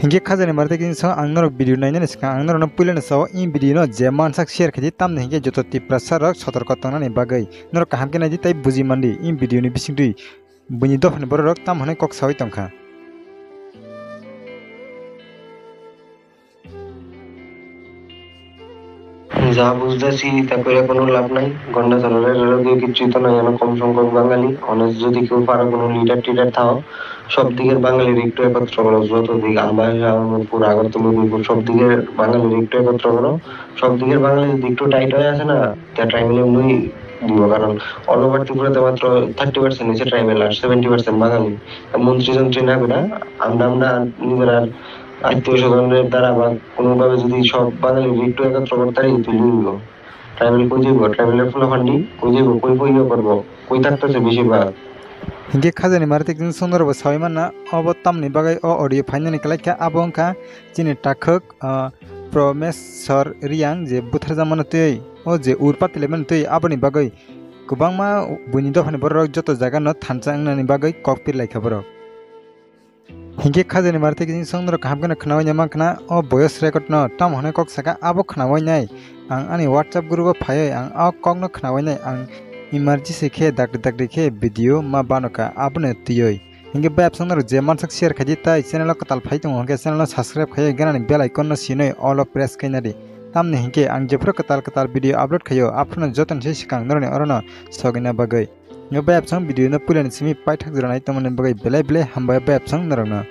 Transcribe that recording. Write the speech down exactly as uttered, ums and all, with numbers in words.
Hinkhe khajani mari tei kisa ang norok video nainani swkang ang norokno puilano sao, i video no je mansak share khaidi, tamni hinkhe joto Tiprasa rok sotorko tongnani bagwi norok kaham khe naidi tei buji mandi i video ni bisingtwi buini dophani borok rok tamo hwnwi kok sawi tongkha. যা বুঝতেছি তা করে কোনো লাভ নাই। গন্ডাছড়ার এলাকায় কিচ্ছুই তো নাই, এখানে কম সংখ্যক বাঙালি। অনেক যদি কেউ পারো কোনো লিডার টিডার থাও, সব দিকের বাঙালির একটু একত্র করো। যত দিক আমবাসা, আহমদপুর, আগরতলা, উদয়পুর, সব দিকের বাঙালির একটু একত্র করো। সব দিকের বাঙালি যদি একটু টাইট হয়ে আসে না, তা ট্রাইবেল এমনি দিব। কারণ অল ওভার ত্রিপুরাতে মাত্র থার্টি পার্সেন্ট হচ্ছে ট্রাইবেল, আর সেভেন্টি পার্সেন্ট বাঙালি। মন্ত্রী যন্ত্রী না করে আমরা আমরা নিজেরা আত্মীয় স্বজনের দ্বারা বা কোনোভাবে যদি সব বাঙালির একটু একত্র করতে পারি, তুই লিখবো। ট্রাইবেল কই যাইব? ট্রাইবেলের ফুলাফান্ডি কই যাইব? কই বইয়া করবো? কই থাকতেছে বেশিরভাগ? Hinkhe khajani mari tei kisa songno rokbo sawi manna, obo tamni bagwi o audio phainani kwlaikha, abo wngkha chini takhuk, ah, Promeswar Reang je butharjakmano twi, o je urpati laimani twi, aboni bagwi kwbangma buini dophani borok joto jaga no thansa wngnani bagwi kok pirlaikha borok. Hinkhe khajani mari tei kisa songno rok kaham kheno khnawi nai mankha, o voice record no tamo hwnwi kok saka abo khnawi nai. Ang ani WhatsApp group o phaiwi ang o kok no khnawi nai, ang emergency khe dakti dakti khe video ma bano kha abono twiwi. Hinkhe bai absong norok je mansak share khaidi tai channel o kwtal phai tongo hinkhe channel no subscribe khaiwi ganani bell icon no sinwi all o press khaina di. Tamni hinkhe ang jephuru kwtal kwtal video upload khaio aphuru no jotono se swkang norokni orono sogwina bagwi. Hinkhe bai absong video no puilani simi paithak jora nai tongmani bagwi belai belai hambai bai absong norokno.